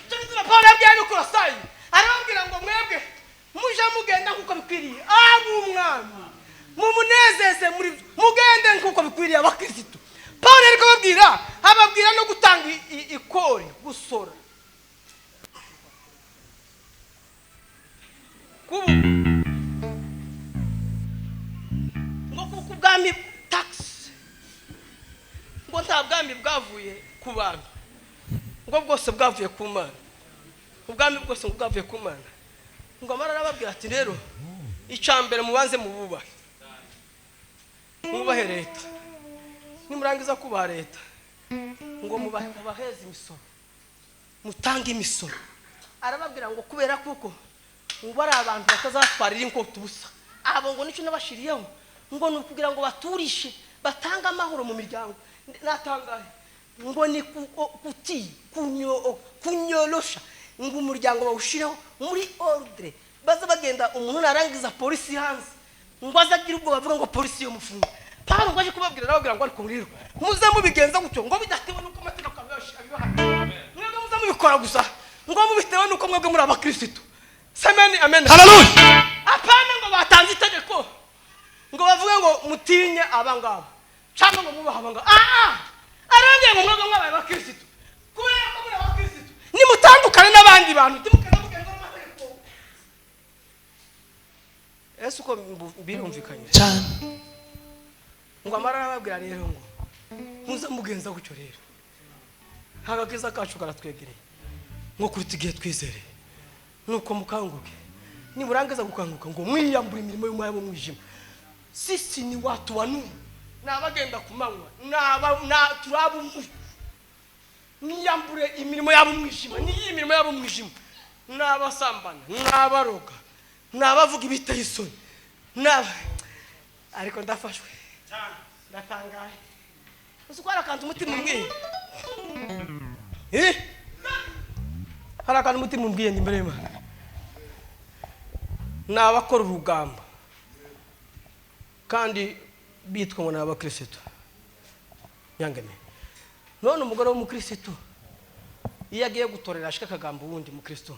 A: Cyo gituma Paulo yabwiye Abikorosayi, arababwira ngo mwebwe muje mugenda nkuko bikwiriye ab'umwami, mumunezeze muri mugende nkuko bikwiriye abakirisitu. Paulo ariko ababwira no gutanga ikori, gusora. Ngo kuko ubwami tax, ngo nta bwami bwavuye ku bantu, ngo bwose bwavuye ku Mana, ubwami bwose ngo bwavuye ku Mana. Ngo amara arababwira ati rero icambere mubanze mububahe, mwubahe leta, nimurangiza kubaha leta ngo mubaheze imisoro, mutange imisoro. Arababwira ngo kubera kuko ngo ari abantu batazatwarira inkota ubusa, abo ngo nicyo nabashiriyeho ngo ni ukugira ngo baturishe, batange amahoro mu miryango. Natangaye ngo ni kuti kunyorosha ngo umuryango bawushireho muri ordre, baza bagenda umuntu narangiza polisi hanze ngo azagira ubwo bavuga ngo polisi yo mufunga. Paulo ngo aje kubabwira, arababwira ngo ariko rero muze mubigenza gutyo ngo bidatewe nuko amategeko abibaha, mwebwe muze mubikora gusa ngo mubitewe nuko mwebwe muri abakirisitu. Semeni amen,
B: haleluya.
A: Apana ngo batanze itegeko ngo bavuge ngo mutinye abangaba cyangwa ngo mubaha abangaba. Arababwira ngo mwebwe mwabaye abakirisitu, kubera ko muri abakirisitu nimutandukane n'abandi bantu, ntimukaza mugenza n'amategeko. Ese uko birumvikanye
D: cyane?
A: Ngo amara arababwira rero ngo muze mugenza gutyo rero, agakiza kacu karatwegereye nko kuruta igihe twizereye. Nuko mukanguke, nimurangiza gukanguka ngo mwiyambure imirimo y'umwanya w'umwijima. Sisi ni watu wa nuru, n'abagenda ku manywa turaba mwiyambure imirimo yabo umwijima. Niyi mirimo yabo umwijima, n'abasambana, n'abaroga, n'abavuga ibiteye isoni, n'aba ariko ndafashwe ndatangaye. Uzi ko hari akantu umutima umbwiye? Hari akantu umutima umbwiye ndi imbere y'Imana. Ni abakora urugamba kandi bitwa ngo ni abakirisitu. Nyangame none umugore w'umukirisitu iyo agiye gutorera ashika akagamba uwundi mukirisitu,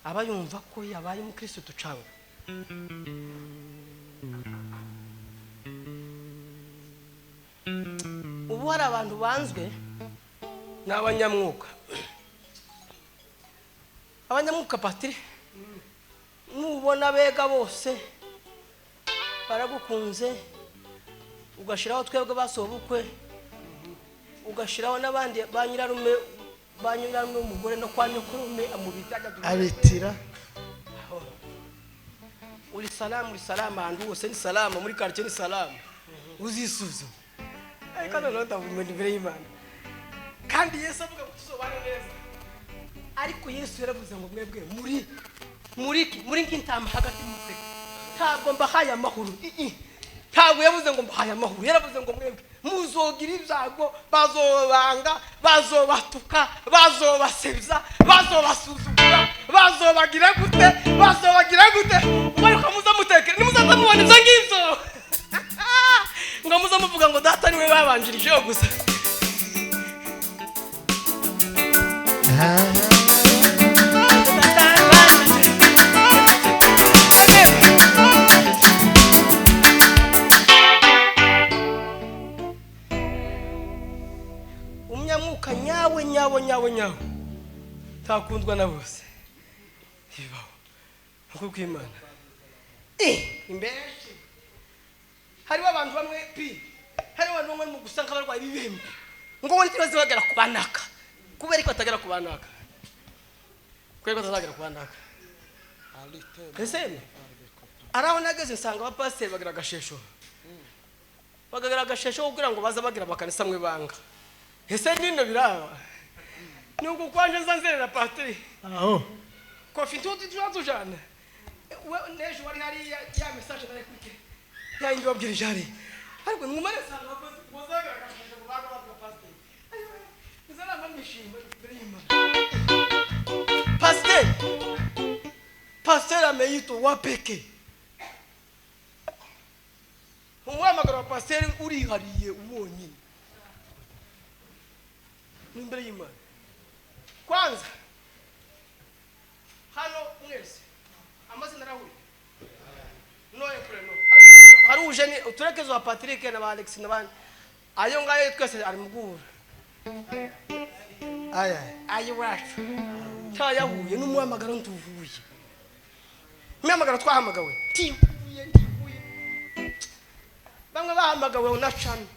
A: aba yumva ko yabaye umukirisitu cyangwa ubu hari abantu banzwe n'abanyamwuka. Abanyamwuka patiri nubona bega bose baragukunze, ugashiraho twebwe basobukwe, ugashiraho n'abandi ba nyirarume, ba nyirarume umugore no kwa nyokurume amubitaga
C: abitira.
A: Uri salamu, uri salama ahantu hose ni salama, muri quartier ni salama, uzisuza. Ariko noneho ndavuga imbere y'Imana, kandi Yesu avuga ngo tuzobane neza. Ariko Yesu yaravuze ngo mwebwe muri nk'intama hagati mu museke. Ntabwo mbahaye amahoro. Ntabwo yavuze ngo mbahaye amahoro, yaravuze ngo mwebwe muzogira ibyago, bazobanga, bazobatuka, bazobasebya, bazobasuzugura, bazobagira gute, bazobagira gute. Ariko muza mutekere, nimuzaza mubona ibyo ngibyo ngo muza muvuga ngo data niwe babanjirijeho gusa. Umunyamwuka nyawe nyawe nyawe nyawe ntakundwa na bose, ntibibaho kuko Imana imbere hariho abantu bamwe pi, hariho abantu bamwe mu gusa nk'abarwayi b'ibihembe ngo bo ntibaze bagera ku banaka. Kubera ko batagera ku banaka, kubera ko batazagera ku banaka. Ese araho nageze nsanga abapasiteri bagira agashesho, bakagira agashesho kugira ngo baze bagira amakanisa mwe banga. Ese nino biraba nuko kwanje nzanzerera pasiteri
C: aho
A: kofi tuti turatujana we nejo wari hari ya message nari kwike ya babwira jari, ariko ngumare sanga bazagira agashesho ngo banga bavuga pasiteri. Nzana mishimba imbere y'Imana. Pasiteri, pasiteri ameitwa wa peke. Umuhamagaro wa pasiteri urihariye wonyine imbere y'Imana. Kwanza hano mwese amazina arahuye noye kure no haruje ni uturekezo wa Patrick na ba Alex n'abandi, ayo ngayo twese ari mugura
C: aya
A: ayo wacu tayahuye n'umuhamagaro ntuvuye. Imihamagaro twahamagawe tihuye ntihuye, bamwe bahamagawe na cana,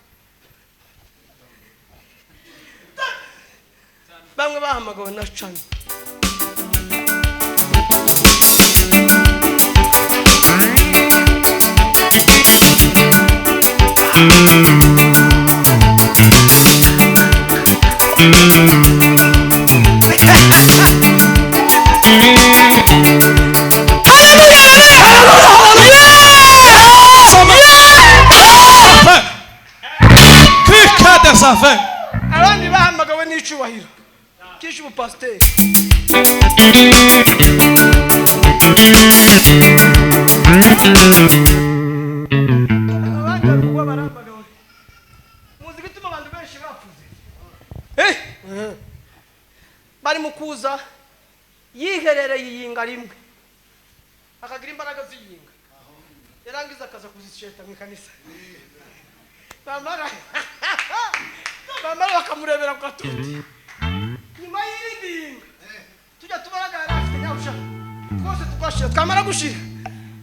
A: bamwe bahamagawe na cana. Abandi bahamagawe n'icubahiro kisha ubupasiteri. Abandi kuba barahamagawe, muzi gituma abantu benshi bapfuze. Bari mu kuza yiherereye iyinga rimwe, akagira imbaraga z'iyinga, yarangiza akaza kuzisheta mu ikanisa, bamara bakamurebera ku gatuti. Nyuma y'irindi yinga tujya tubaraga yari afite nyabusha twose tugashira, twamara gushira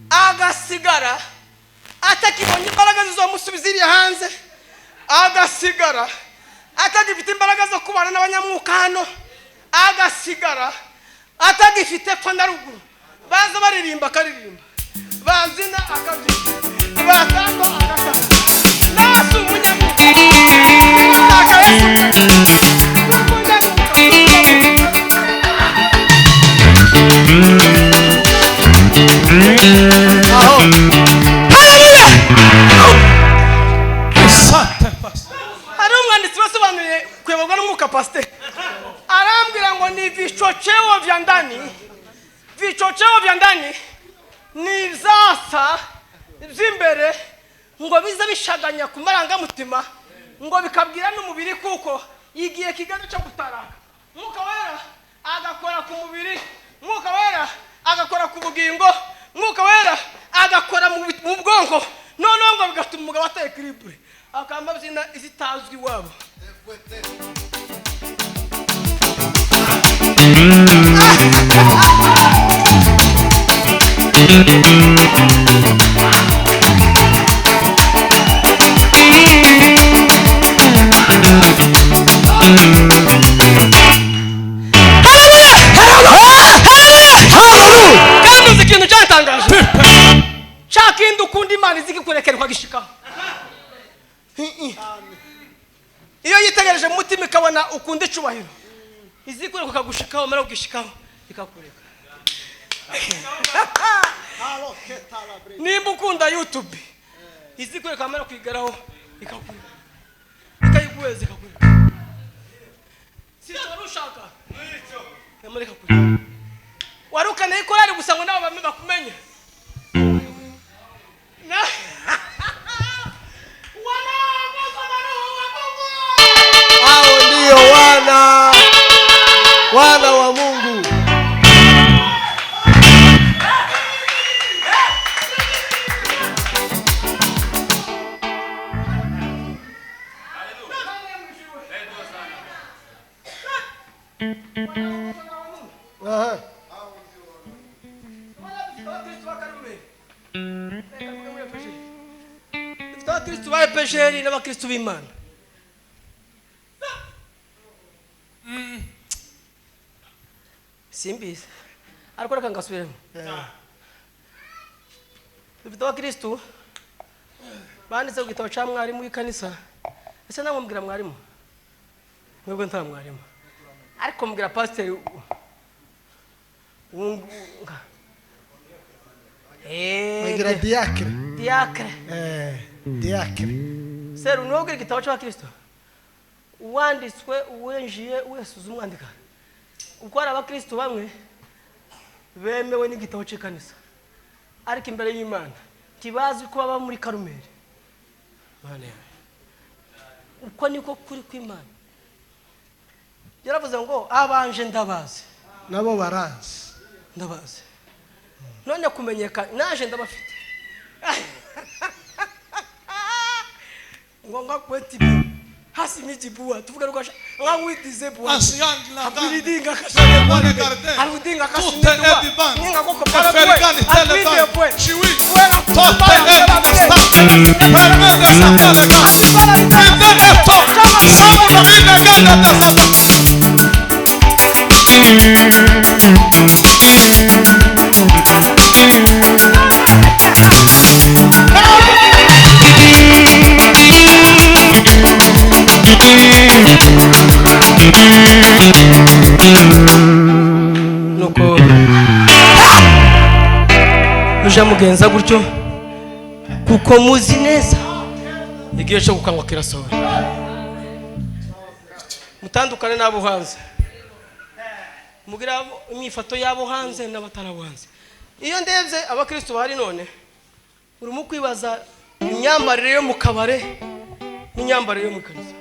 A: agasigara atakibonye imbaraga zizomusubiza iriya hanze, agasigara atagifite imbaraga zo kubana n'abanyamwuka hano, agasigara atagifite epfo na ruguru. Baza baririmba akaririmba, bazina akabyina, batamba agatamba. Nasi umunyamwuka naka Yesu umunyamwuka.
C: Aho
A: Haleluya.
D: Asante pastor.
A: Hari umwanditsi wasobanuye kuyoborwa n'umwuka pasiteri, arambwira ngo ni vichocheo vya ndani, vichocheo vya ndani ni ibyasa by'imbere ngo bize bishaganya ku marangamutima, ngo bikabwira n'umubiri kuko igihe kigeze cyo gutaraka. Mwuka wera agakora ku mubiri, mwuka wera agakora ku bugingo, mwuka wera agakora mu bwonko, noneho ngo bigatuma umugabo ateye equilibre, akamba byina izitazwi iwabo. Kandi uzi ikintu cyatangaje, cya kindi ukunda Imana izikikurekera ukagishikaho. Iyo yitegereje mu mutima ikabona ukunda icubahiro, Izikure kukagushikaho mara kugishikaho ikakureka. Nimba ukunda YouTube izikure kamara kwigaraho ikakureka. Ikayiguheza ikakureka. Sicyo wari ushaka? Nyamara ikakureka. Warukane ikorari gusa ngo nabo bakumenye.
C: Hao ndio wana wa Mungu. Aha.
A: Abakristu ba EPGR n'abakristu b'Imana. Simbizi ariko reka ngasubiremo. Dufite abakristu banditse ku gitabo cya mwarimu w'ikanisa. Ese namwe mbwira mwarimu? Mwebwe nta mwarimu, ariko mbwira pasiteri.
C: Bagira diacre.
A: Diacre.
C: Diacre.
A: Seru niwe igitabo cy'abakristo uwanditswe uwinjiye wese uzi umwandika. Uko hari abakristo bamwe bemewe n'igitabo cy'ikanisa, ariko imbere y'Imana ntibazi ko baba muri Karumeli. Mana yawe, uko niko kuri kw'Imana. Yaravuze ngo abanje ndabazi
C: nabo baranzi.
A: Ndabazi. None kumenyeka naje ndabafite. Ngo ngakweti hasi mijibua tuvuga rwasha ngawitize bua abilidinga kasha aludinga kasha ninga koko para bue Nuko muje mugenza gutyo kuko muzi neza igihe cyo gukangwa kirasohora. Mutandukane n'abo hanze, mugira imyifato y'abo hanze n'abatarabo hanze. Iyo ndebye abakristo bahari none, urimo kwibaza imyambarire yo mu kabare n'imyambarire yo mu kanisa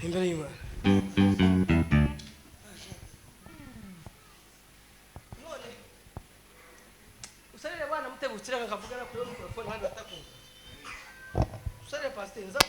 A: imbere y'Imana. None usarire bana mutebukira nkavugana kuri microphone handi batakumva. Usarire pastor nza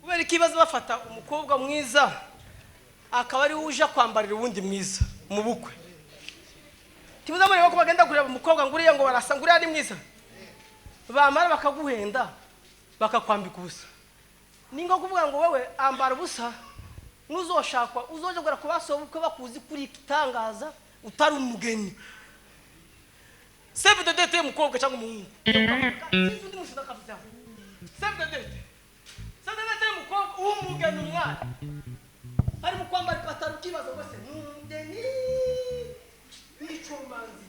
A: Kubera ikibazo bafata umukobwa mwiza akaba ari uje kwambarira uwundi mwiza mu bukwe. Tibuza muri bako bagenda kureba umukobwa nguriya ngo barasa nguriya ari mwiza, bamara bakaguhenda bakakwambika ubusa. Ningo kuvuga ngo wewe ambara ubusa nuzoshakwa uzoje gura kubasobukwe bakuzi kuri kitangaza utari umugeni. Save the date umukobwa cyangwa umuhungu. Sinzi undi mushinga kavuza. Save the date. Save the date umukobwa umugeni umwana. Ari mu kwambara ipataro kibazo ngo se numugeni nicomanzi.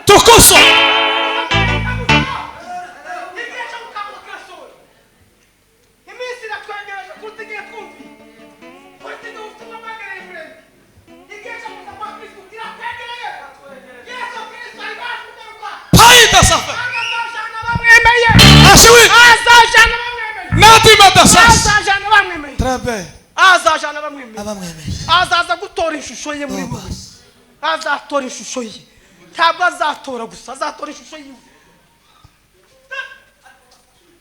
D: Tukuso.
A: Azajana bamwemeye.
D: Nadima dasasi.
A: Azajana bamwemeye.
D: Très bien.
A: Azajana bamwemeye.
D: Abamwemeye.
A: Azaza gutora ishusho ye muri wowe. Azatora ishusho ye, ntabwo azatora gusa, azatora ishusho yiwe.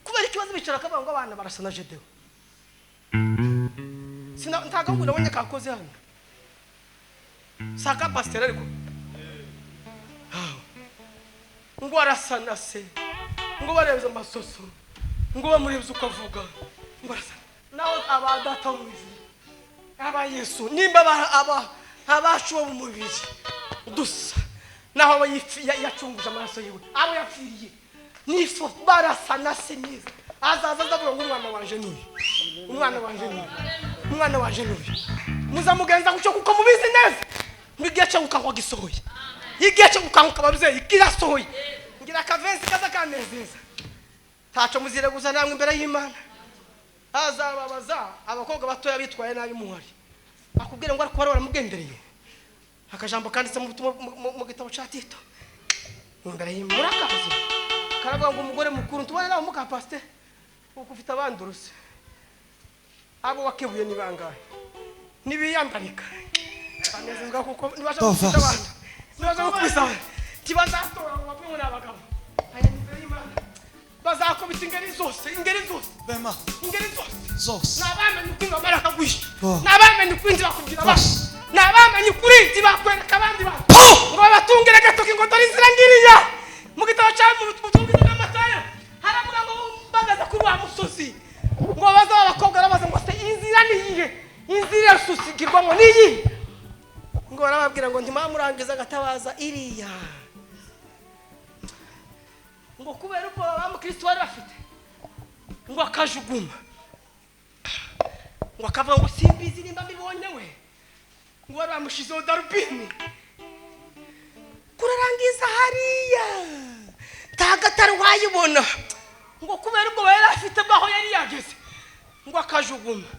A: Kubera ikibazo bicara akavuga ngo abana barasa na Gedewo. Ntago ngo nabonye kakoze hano si aka pasiteri, ariko ngo arasa na se, ngo barebye amasoso, ngo bamurebye uko avuga, ngo arasa nawe. Aba data wo mu ijuru, aba Yesu, nimba aba abacu bo mu mubiri dusa naho, abo yacunguje amaraso yiwe, abo yapfiriye nifo barasa na se neza. Azaza azavuga ngo umwana wanje n'uyu, umwana wanje n'uyu, umwana wanje n'uyu. Muzamugenza gutyo kuko mubizi neza ngo igihe cyo gukanguka gisohoye. Igihe cyo gukanguka, ababyeyi, kirasohoye. Ngira akavesi kaza kanezeza. Ntaco muzireguza namwe imbere y'Imana. Azababaza abakobwa batoya bitwaye nabi muhari, akubwira ngo ariko wari waramugendereye. Akajambo kanditse mu butumwa mu gitabo ca Tito imbere y'Imana, murakazi, karavuga ngo umugore mukuru tubone nawe muka pasteur uko ufite abanduruse, abo wakebuye ni bangahe? Nibiyandarika banezezwa kuko nibasha gukubita abantu, nibasha gukubita abantu, ntibazatora ngo bavuge ngo ni abagabo. Aya ni imbere y'Imana bazakubita ingeri zose, ingeri zose.
D: Bema.
A: Ingeri zose.
D: Zose.
A: Ni abamenye ukuri bamara akagwisha.
D: Oh.
A: Ni abamenye ukuri ntibakubwira abandi.
D: Bose.
A: Ni abamenye ukuri ntibakwereka abandi bantu ngo babatungire agatoki ngo dore inzira ngiriya. Mu gitabo cya mu butumwa bwa Matayo haravuga ngo bagaze kuri wa musozi, ngo babaze aba bakobwa, barabaza ngo se inzira ni iyihe? Inzira isusigirwamo ni iyihe? Ngo barababwira ngo ntimamurangiza agatabaza iriya, ngo kubera ubwoba ba mukristo bari bafite, ngo akajuguma, ngo akavuga ngo simbizi nimba mbibonye we, ngo bari bamushizeho darubini kurarangiza hariya ntagatari wayibona, ngo kubera ubwoba yari afite bwaho yari yageze, ngo akajuguma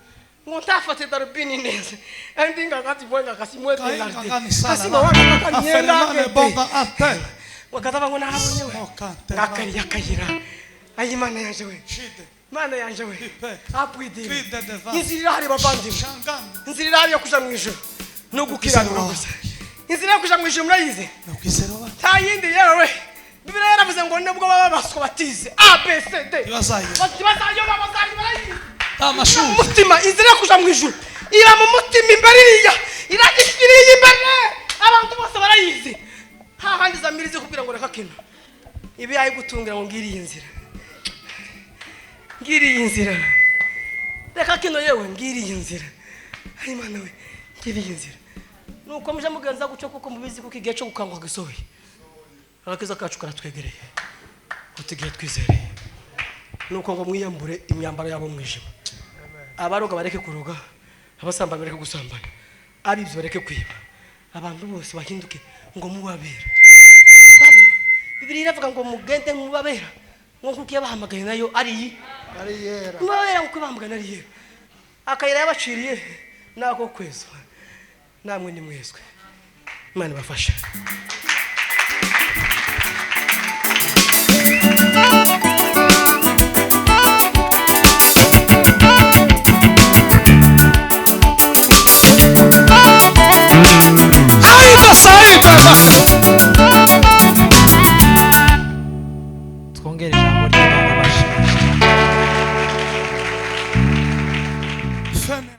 A: ngo ntafate darubini neza andi ngakatibonga
D: Kainga sana.
A: kasimwe
D: Aferemane bonga ate.
A: wakataba ngo nahabonye we.
D: Mokante.
A: Ngakariya kayira ayi Imana yanje we.
D: Shide.
A: Imana yanje we.
D: Ipe.
A: Apwidiri.
D: Kwide deva.
A: Inzira irahari, bavandimwe.
D: Shangani.
A: Inzira irahari yo kuja mu ijuru ni ugukiranura gusa. Inzira yo kuja mu ijuru murayizi?
D: Nakwiseroba.
A: Nta yindi yewe. Bibiliya yaravuze ngo nubwo baba baswa batize A B C D,
D: Ntibazayoba.
A: ntibazayoba, bazayi barayizi.
D: Amashuri.
A: Mu mutima, inzira yo kuja mu ijuru iba mu mutima imbere iriya iragishiriye imbere, abantu bose barayizi. Hahandi zamiri zikubwira ngo reka kino ibi yayigutungira, ngo ngiriye inzira, ngiriye inzira, reka kino yewe, ngiriye inzira. Ari Imana we, ngiriye inzira. Nuko muje mugenza gutyo kuko mubizi kuko igihe cyo gukanguka gisohoye. Agakiza kacu karatwegereye kuko igihe twizereye. Nuko ngo mwiyambure imyambaro yabo mwijima. Abaroga bareke kuroga, abasambana bareke gusambana, abibyi bareke kwiba, abantu bose bahinduke ngo mubabera babo. Bibiliya iravuga ngo mugende mubabera ngo kuko yabahamagaye nayo ari iyi
C: Ari yera.
A: Mubabera kuko bahamagaye ari yera. Akayira yabaciriye nako kwezwa, namwe ni mwezwe. Imana ibafashe.